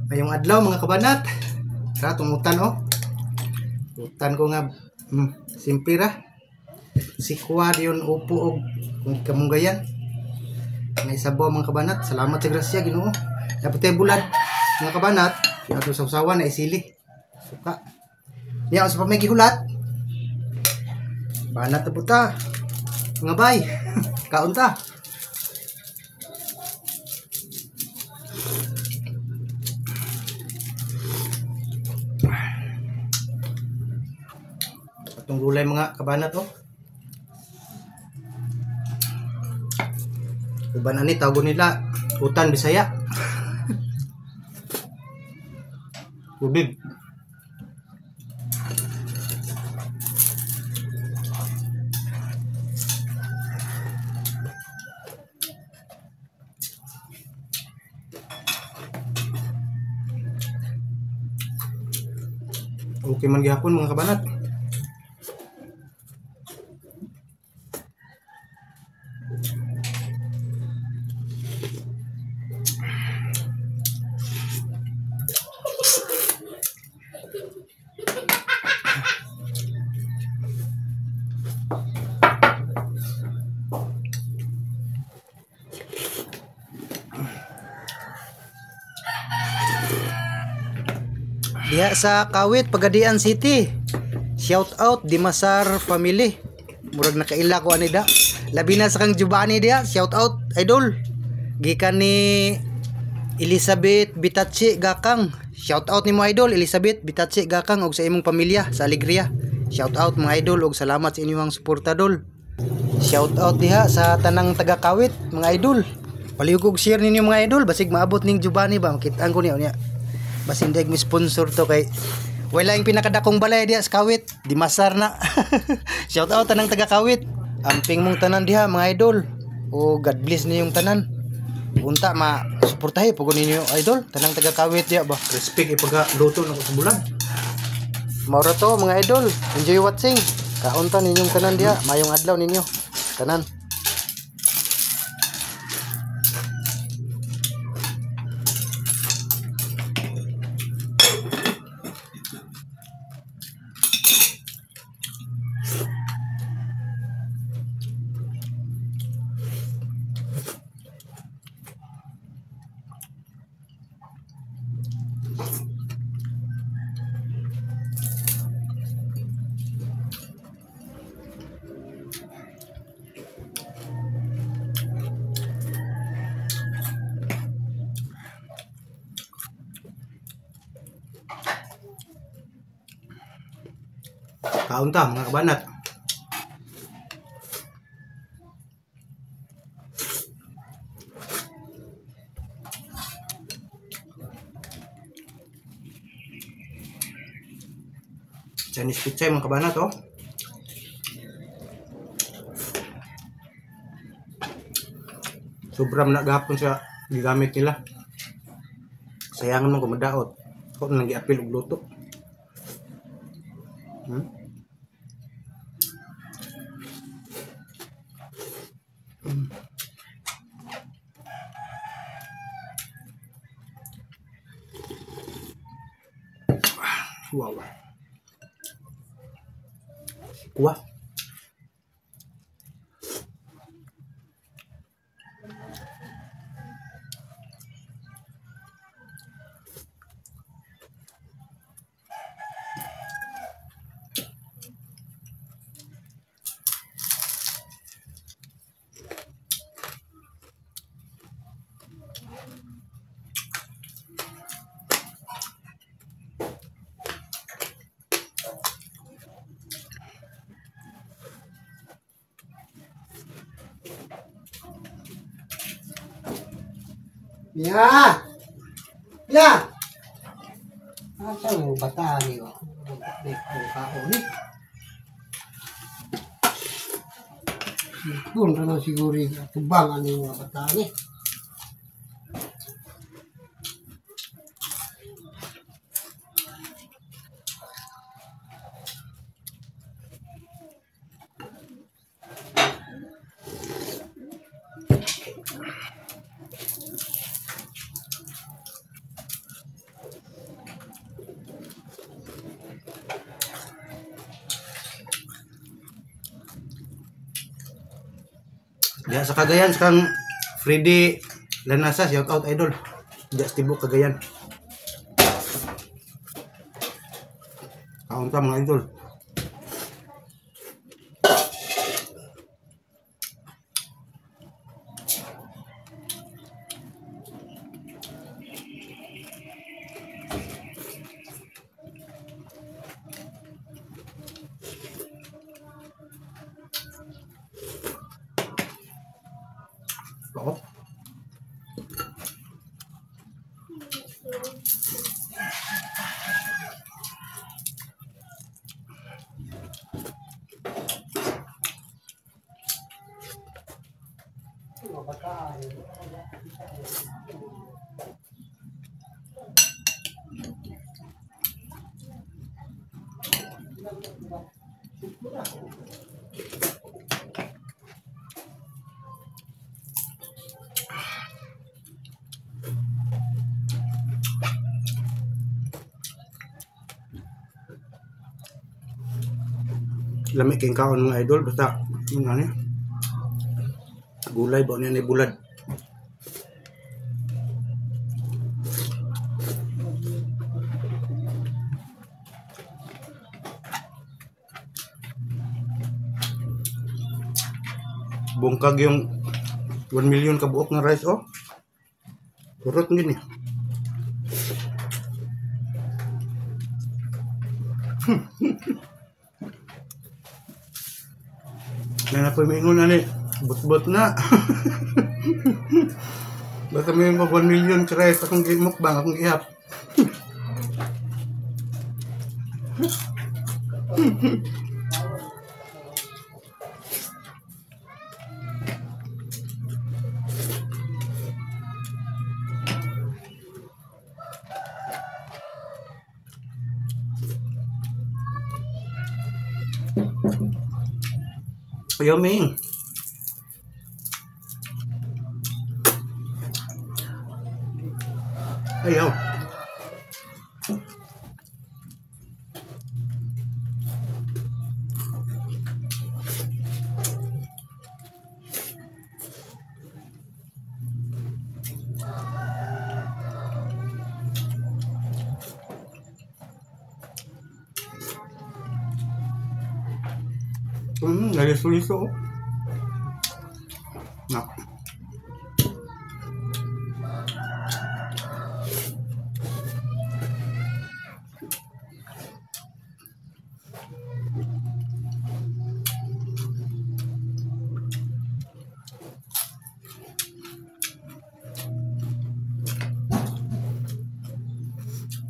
Ngayong adlaw, mga kabanat. Tara, tumutan oh. Utan ko nga simple ra. Sikwa diyon upo og kamunggayan. May sabaw, mga kabanat. Salamat sa grasya, Ginoo. Dapat tayo bulan, mga kabanat. Yung atong sawsawan na isili. Suka. Niya sa pamay gihulat. Banat na puta. Mga bay. Kaon ta. Atong gulay, mga kabanat, oh. Uban ani tawgon nila utan Bisaya. Tubig. Okay man gihapon, mga kabanat. Diha sa Kawit, Pagadian City. Shout out Dimasar family. Murag nakaila ko ani da. Labi na sa kang Giovanni diha. Shout out, idol. Gikan ni Elizabeth Bitachi Gakang. Shout out nimo, idol Elizabeth Bitachi Gakang, og sa imong pamilya sa Alegria. Shout out, mga idol, og salamat sa inyong suporta, dol. Shout out diha sa tanang taga Kawit, mga idol. Palihog og share ninyo, mga idol, basig maabot ning Giovanni ba, makit-an ko niya unya. Basin deg mi sponsor to kay wala yung pinakadakong balay diha sa Kawit, Dimasar na. Shout out tanang taga Kawit. Amping mong tanan diha, mga idol. O God bless ninyong tanan. Unta ma suportahe pugod ninyo, idol, tanang taga Kawit diha ba. Respect ipaga luto na ko sa bulan. Maura to, mga idol. Enjoy watching. Kaunta ninyong tanan diha. Mayong adlaw ninyo. Tanan. Kaon ta, mga kabanat. Chinese pichay, mga kabanat, oh. Sobrang nagahapon sa gigamit nila. Sayangan man kung madaot. Ako nang giapil og luto. Wow. Kuha. Ya! Ya! Asa mo bata ni ko? Kaon ni. Siguro na siguro tubang ani mga bata ni. Diya sa Cagayan, sa kang Freddy Lanasa, shout out idol. Diya sa Tibok, Cagayan. Kaon ta mga idol. Oo. Lami kayong kaon mga idol, basta yun nga niya. Gulay ba niya ni bulad. Bungkag yung 1 million kabuok ng rice, oh. Kurot gini. Na po mingon ani bot-bot na. Basta may mag 1 million rice akong gimukbang, akong gihap. Yummy. Ayaw. Naliso-liso. Na.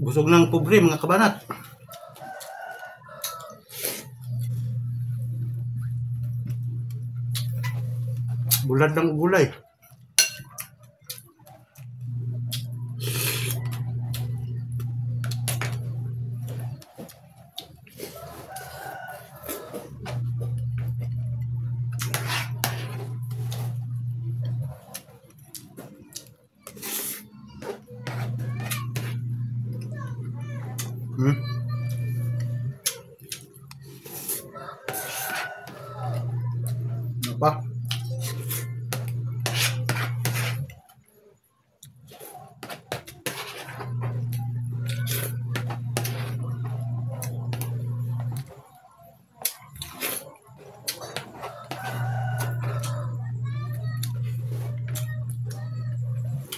Busog ng pobre mga kabanat. Bulad ng gulay. Ano pa?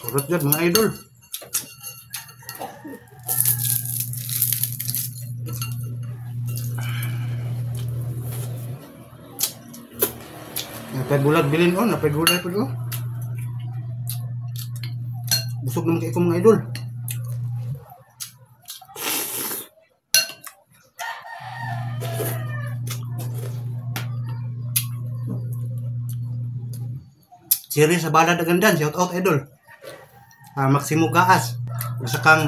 Kurot yun mga idol. Napay bulag bilin on, napay gulay po do. Busog naman kayo mga idol. Siri sa balad agandan, shout out idol. Maximo Gaas, usa kang